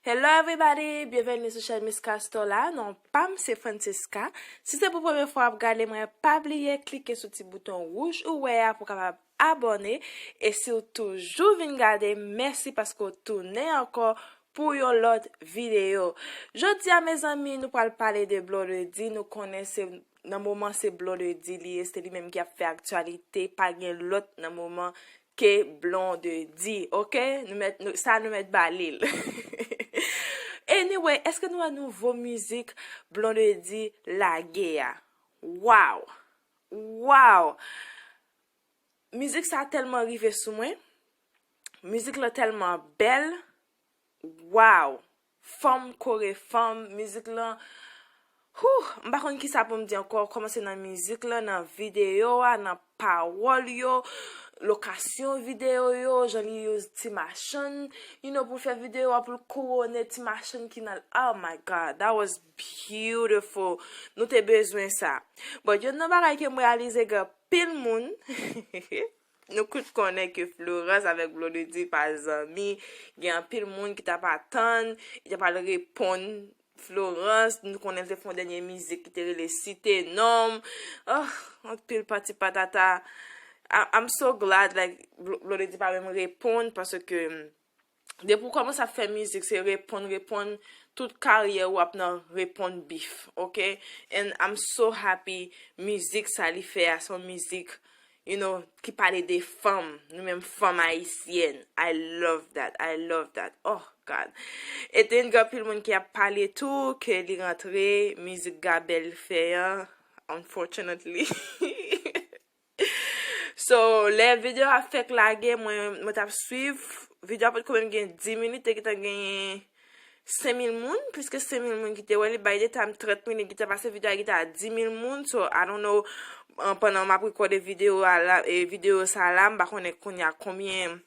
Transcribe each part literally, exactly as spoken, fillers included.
Hello everybody, byenveni sou chèn Miss Castor la. Non pa m se Francisca. Si se pou premye fwa w ap gade mwen, pa bliye klike sou ti bouton wouj ou wè a pou w kapab abòne. E si w toujou vin gade, mèsi paske w tounen ankò pou yon lòt videyo. Jodi a, mezanmi, nou pral pale de Blondedy. Nou konnen se nan moman se Blondedy li ye, se li menm ki ap fè aktyalite, pa gen lòt nan moman ke Blondedy, oke? Nou mèt, nou, sa nou mèt ba li l. Anyway, èske nou wè nouvo mizik Blondedy lage a? Wow! Wow! Mizik sa tèlman rive sou mwen. Mizik lan tèlman bèl. Wow! Fanm kore fanm, mizik lan. Huh, m pa konn kisa pou m di ankò. Kòmanse nan mizik lan, nan videyo a, nan pawòl yo, lokasyon videyo yo, jan li use ti machann, you know, pou l fè videyo a, pou l kouwone ti machann ki nan l. Oh my God, that was beautiful. Nou te bezwen sa. But youn nan bagay ke m reyalize, gen anpil moun, nou tout konnen ke Florence avèk Blondedy pa zanmi. Gen anpil moun ki t ap atann, ki t ap al reponn Florence. Nou konnen l te fè yon dènye mizik ki te rele Site Non m. Oh, anpil pati patata. I, I'm so glad, like, Bl-, Blondedy pa menm reponn, paske depi w kòmanse ap fè mizik, se reponn, reponn, tout karyè w ap nan reponn bif, oke? And I'm so happy, mizik sa li fè a, se yon mizik, you know, ki pale de fanm, nou menm fanm ayisyèn. I love that, I love that. Oh God. E te gen anpil moun ki ap pale tou ke li rantre, mizik Gabel fè an, unfortunately. So, lè videyo a fèk lage, mwen, mwen t ap swiv. Videyo a potko menm gen dis minit, te gentan genyen senk mil moun, plis ke senk mil moun ki te wè li. By the time trant minit gentan pase, videyo a gentan a dis mil moun. So, I don't know, an, pandan m ap rekòde videyo a la, e videyo sa la, m pa konnen kounye a konbyen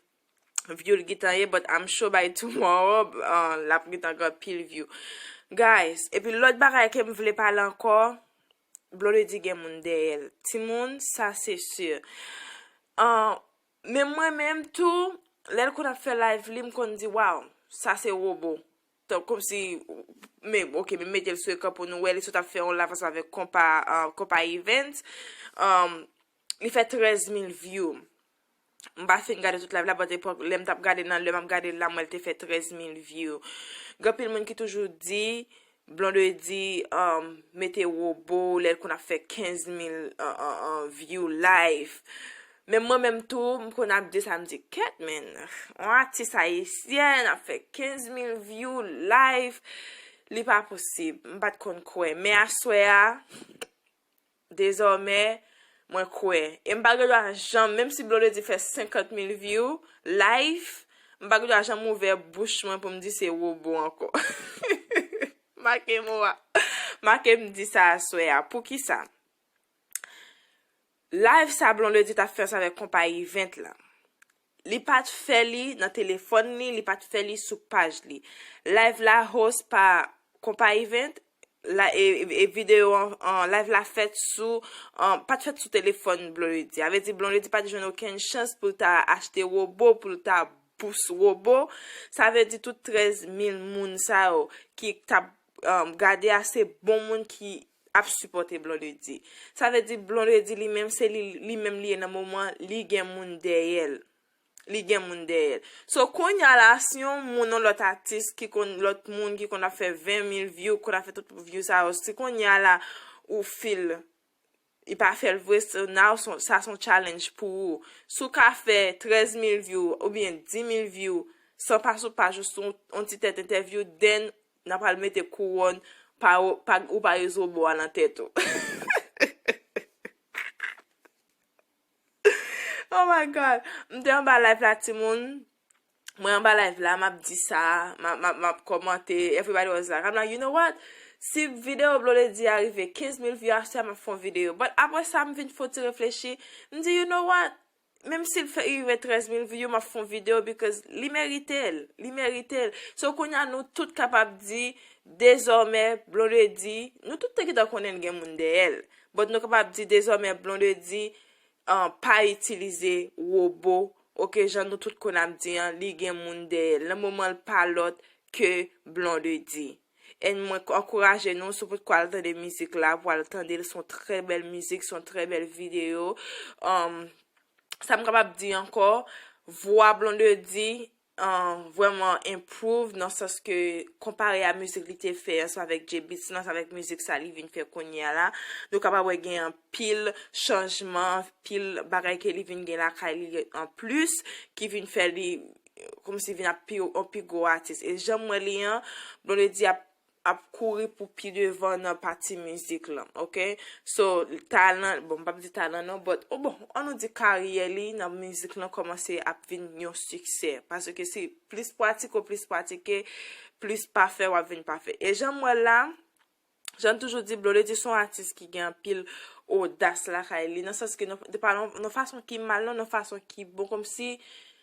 view l gentan ye, but I'm sure by tomorrow, uh, l ap gentan gen anpil view. Guys, epi lòt bagay ke m vle pale ankò, Blondedy gen moun dèyè l. Timoun, sa se si. Uh, men mwen menm tou, lè l konn ap fè live li, m konn di, "Wow, sa se wobo." Tan kòmsi, men, oke, men mete l sou ekran pou nou wè, li sot ap fè yon live ansanm avèk Konpa, uh, Konpa Events. Um, li fè trèz mil view. M pa fin gade tout live la, but epòk, lè m t ap gade nan, lè m ap gade la, mwen, l te fè trèz mil view. Gen anpil moun ki toujou di, Blondedy, um, mete wobo, lè l konn ap fè kenz mil, uh, uh, uh, view live. Men mwen menm tou, m konn ap di sa, m di, "Kèt, men, yon atis ayisyèn ap fè kenz mil view live, li pa posib." M pa t konn kwè. Men aswè a, dezòmè, mwen kwè. E m pa gen dwa janm, menm si Blondedy fè senkant mil view live, m pa gen dwa janm ouvè bouch mwen pou m di se wobo ankò. Make mo a. Make m di sa aswè a. Poukisa? Live sa Blondedy t ap fè ansanm avèk Konpa Event la. Li pa t fè li nan telefòn li, li pa t fè li sou paj li. Live la host pa Konpa Event, la, e, e, e videyo an, an live la fèt sou, an, pa t fèt sou telefòn Blondedy. Sa vle di Blondedy pa t jwenn okenn chans pou l ta achte wobo, pou l ta boost wobo. Sa vle di tout trèz mil moun sa yo ki t ap, um, gade a, se bon moun ki ap sipòte Blondedy. Sa vle di Blondedy li menm, se li, li menm li ye nan moman, li gen moun dèyè l. Li gen moun dèyè l. So, kounye a la, si yon moun, yon lòt atis ki konn, lòt moun ki konn ap fè ven mil view, konn ap fè tout view sa yo, si kounye a la, ou feel, li pa fè l vre, so now, son, sa son challenge pou ou. Si w ka fè trèz mil view oubyen dis mil view, san pa sou paj ou, sou yon ti tèt entèvyou, then n a pral mete kouwòn pa, pa, ou pa rezo bo a nan tèt ou. Oh my God. M te anba live la, timoun. Mwen anba live la, m ap di sa, m ap, m ap, m ap kòmante. Everybody was like, I'm like, "You know what? Si videyo Blondedy a rive kenz mil view aswè, m ap fè yon videyo." But apre sa, m vin fè yon ti reflechi. M di, "You know what? Menm si l fè rive trèz mil view, m ap fè yon videyo because li merite l. Li merite l." So, kounye a, nou tout kapab di, dezòmè, Blondedy, nou tout te gentan konnen l gen moun dèyè l. But nou kapab di, dezòmè, Blondedy, an, pa itilize wobo, oke, jan nou tout konn ap di an, li gen moun dèyè l. Nan moman l pa lòt ke Blondedy. And mwen ankouraje nou, si w potko al tande mizik la, pou al tande l, se yon trè bèl mizik, se yon trè bèl videyo. Um, sa m kapab di ankò, vwa Blondedy, uh, vrèman improve nan sans ke konpare a mizik li te fè ansanm avèk Jay Beatz lan, ansanm avèk mizik sa li vin fè kounye a la, nou kapab wè gen anpil chanjman, anpil bagay ke li vin gen lakay li an plis, ki vin fè li kòmsi vin ap pi, yon pi gwo atis. E jan m wè li an, Blondedy ap, ap kouri pou pi devan nan pati mizik lan, oke? So, talan, bon, m p ap di talan non, but, oh, bon, an nou di karyè li nan mizik lan kòmanse ap vin yon siksè. Paske se plis pratike w plis pratike, plis pafè w ap vin pafè. E jan m wè l la, jan m toujou di, Blondedy se yon atis ki gen anpil odas lakay li, nan sans ke, nan, pa nan, nan fason ki mal, non, nan fason ki bon, kòmsi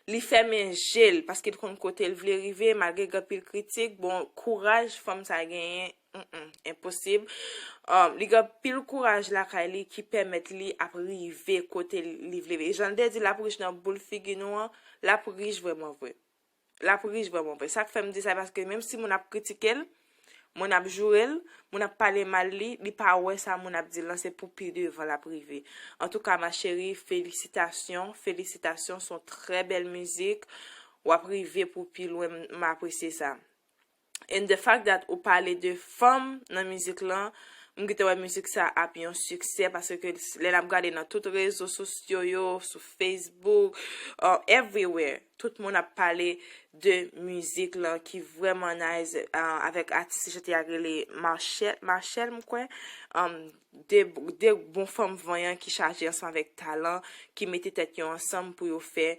li fèmen je l, paske l konn kote l vle rive, malgre gen anpil kritik, bon, kouraj fanm sa genyen, mm, mm, enposib. Um, li gen anpil kouraj lakay li ki pèmèt li ap rive kote li vle rive. Jan l te di, l ap rich nan boul figi nou an, l ap rich vrèman vre. L ap rich vrèman vre. Sa k fè m di sa, paske menm si moun ap kritike l, moun ap joure l, moun ap pale mal li, li pa wè sa moun ap di l lan, se pou pi devan l ap rive. Antouka, ma chérie, felisitasyon, felisitasyon, se yon trè bèl mizik. W ap rive pou pi lwen, m, m apresye sa. And the fact that ou pale de fanm nan mizik lan, m gentan wè mizik sa ap yon siksè, paske lè n ap gade nan tout rezo sosyo yo, sou Facebook, uh, everywhere, tout moun ap pale de mizik lan ki vrèman nice, uh, avèk atis ki chante a ki rele Machel, Machel, m kwè. Um, de, de bon fanm vanyan ki chaje ansanm avèk talan, ki mete tèt yo ansanm pou yo fè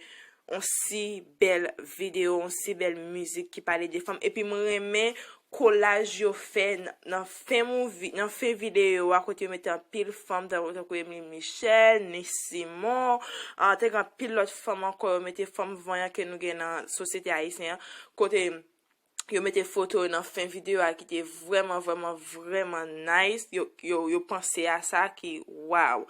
yon si bèl videyo, yon si bèl mizik ki pale de fanm. Epi mwen renmen kolaj yo fè n-, nan fen mouvi, nan fen videyo a, kote yo mete anpil fanm, tankou, tankou Emile Michel, Ney Simon, ah, te gen anpil lòt fanm ankò, yo mete fanm vanyan ke nou gen nan sosyete ayisyen an, kote yo mete foto yo nan fen videyo a ki te vrèman, vrèman, vrèman nice. Yo, yo, yo panse a sa ki, wow.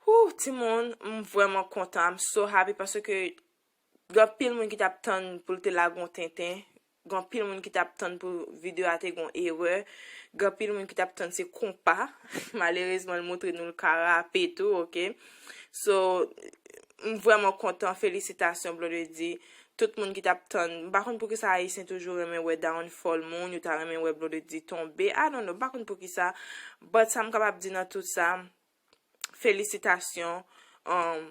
Woo, timoun, m vrèman kontan. I'm so happy paske gen anpil moun ki t ap tann pou l te lage yon tenten. Gen anpil moun ki t ap tann pou videyo a te gen yon erè. Gen anpil moun ki t ap tann se konpa. Malerezman, l montre nou l ka rape tou, oke? So, m vrèman kontan. Felisitasyon, Blondedy. Tout moun ki t ap tann. M pa konn poukisa Ayisyen toujou renmen wè downfall moun, yo ta renmen wè Blondedy tonbe. I don't know, m pa konn poukisa. But sa m kapab di nan tout sa, felisitasyon. Um,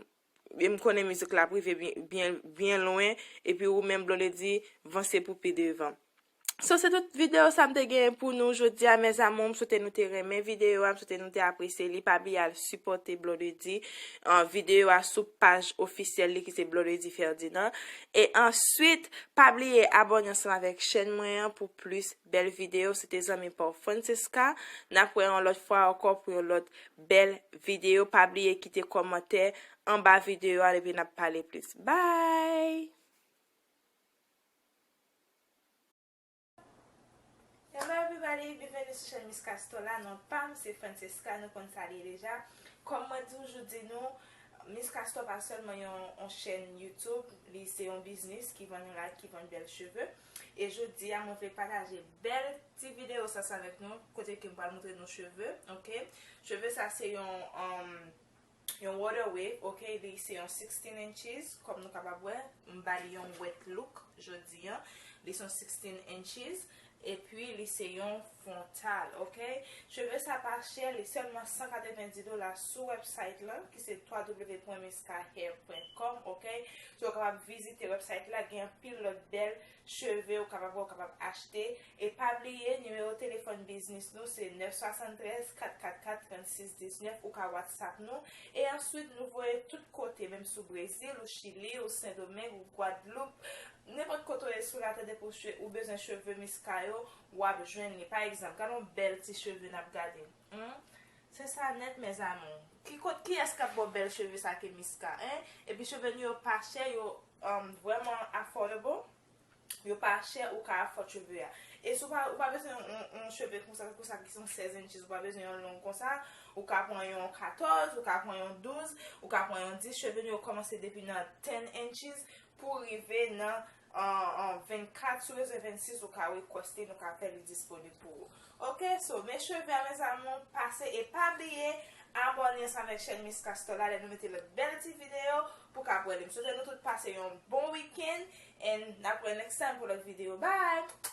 e m konnen mizik la ap rive byen, byen, byen lwen. Epi ou menm, Blondedy, vanse pou pi devan. So, se tout videyo sa m te genyen pou nou jodi a, mes amours. M swete nou te renmen videyo a, m swete nou te apresye li. Pa bliye al sipòte Blondedy, uh, videyo a sou paj ofisyèl li ki se Blondedy Ferdinand. E answit, pa bliye abòne ansanm avèk chèn mwen an pou plis bèl videyo. Se te zanmi pa w Francesca. N ap wè yon lòt fwa ankò pou yon lòt bèl videyo. Pa bliye kite kòmantè anba videyo a epi n ap pale plis. Bye! Hello everybody, byenveni sou chèn Miss Castor la. Non pa m se Francesca, nou konn sa l ye deja. Kòm mwen toujou di nou, Miss Castor pa sèlman yon, yon chèn YouTube, li se yon biznis ki vann rad, ki vann bèl cheve. E jodi a, mwen vle pataje bèl ti videyo sa, sa avèk nou, kote ke m pral montre nou cheve, oke? Cheve sa se yon, um, yon water wave, oke? Li se yon sixteen inches, kòm nou kapab wè, m ba li yon wet look jodi a. Li se yon sixteen inches, epi li se yon fwontal, oke? Cheve sa pa chè, li sèlman san katrevenndis dola sou website lan, ki se w w w pwen miska hair pwen com, oke? So, w kapab vizite website la, gen anpil lòt bèl cheve ou kapab, ou kapab achte. E pa bliye, nimewo telefòn biznis nou se nèf swasanntrèz kat kat kat trannsis diznèf. Ou ka WhatsApp nou. E answit, nou voye tout kote, menm si w Brezil, ou Chili, ou Sendomeng, ou Gwadloup, nenpòt kote w ye sou latè, depi w che-, ou bezwen cheve Miska yo, w ap jwenn li. Pa egzanp, gade yon bèl ti cheve n ap gade. Hmm? Se sa nèt, mes amours. Ki kot, kiyès k ap ba w bèl cheve sa ke Miska, en? Epi cheve nou yo pa chè, yo, um, vrèman affordable. Yo pa chè, ou ka afford cheve a. E si w pa, ou pa bezwen yon, yon cheve konsa, konsa ki se yon sèz inches, ou pa bezwen yon long konsa, ou ka pran yon katòz, ou ka pran yon douz, ou ka pran yon dis, cheve nou yo kòmanse depi nan ten inches pou rive nan, an, an vennkat, si w bezwen vennsis, ou ka request li, nou ka fè li disponib pou ou. Ok, so, mes cheveux, mes amours, pase e pa bliye abòne ansanm avèk chèn Miss Castor la, lè nou mete lòt bèl ti videyo pou ka pran li. M swete nou tout pase yon bon weekend, and n ap wè next time pou lòt videyo. Bye!